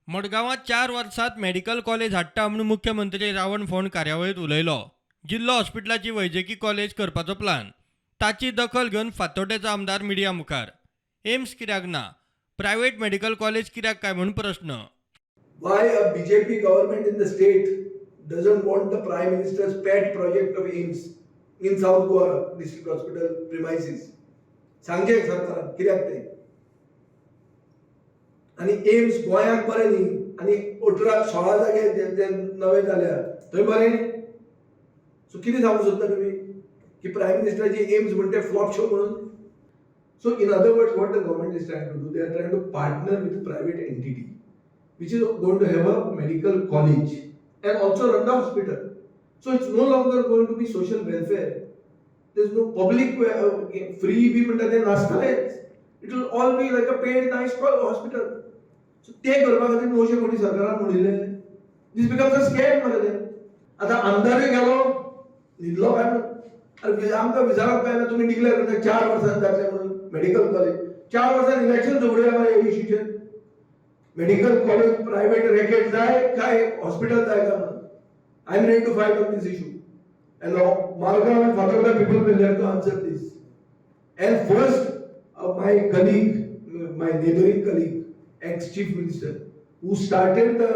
मडगांवांत 4 वर्सांत medical college हाडटा म्हूण मुख्यमंत्री रावण फोंड कार्यावळींत उलयलो. जिल्लो हॉस्पिटलाची वैजकी कॉलेज करपाचो प्लान, ताची दखल घेवन फातोड्डेचो आमदार मिडिया मुखार. एम्स कित्याक ना, प्रायव्हेट मेडिकल कॉलेज कित्याक काय म्हूण प्रश्न. Why a BJP government in the state doesn't want the Prime Minister's pet project of AIIMS in South Goa District Hospital premises? सांगचें सरकारान कित्याक तें. आनी एम्स गोंयांक बरें न्ही आनी 18 16 जागे जे जे नवे जाल्या थंय बरें. सो कितें सांगूंक सोदता तुमी की प्रायम मिनिस्टराची एम्स म्हणटे फ्लॉप शो म्हणून? So in other words, what the government is trying to do, they are trying to partner with private entity which is going to have a medical college and also run the hospital. So it's no longer going to be social welfare. There's no public free बी म्हणटा तें नासतलेंच. It will all be like a paid nice hospital. So ते करपा खातीर 900 कोटी सरकारान म्हणिल्ले. This becomes a scam मरे तें. आतां आमदारूय गेलो न्हिदलो काय म्हणून. अरे, आमकां विचारप काय ना? तुमी डिक्लेअर करता 4 वर्सांनी जातलें म्हणून मेडिकल कॉलेज. 4 वर्सांनी इलेक्शन झगडुया मरे ह्या इश्यूचेर. मेडिकल कॉलेज प्रायव्हेट रॅकेट जाय काय हॉस्पिटल जाय काय म्हणून. I am ready to fight on this issue and Margao and Fatorda people will have to answer this. And first, my colleague, my neighboring colleague, ex-chief minister, who started the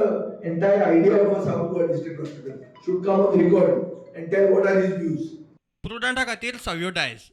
entire idea of a South Goa District Hospital, should come on record and tell what are his views. प्रुडंटा खातीर सावियो डायस.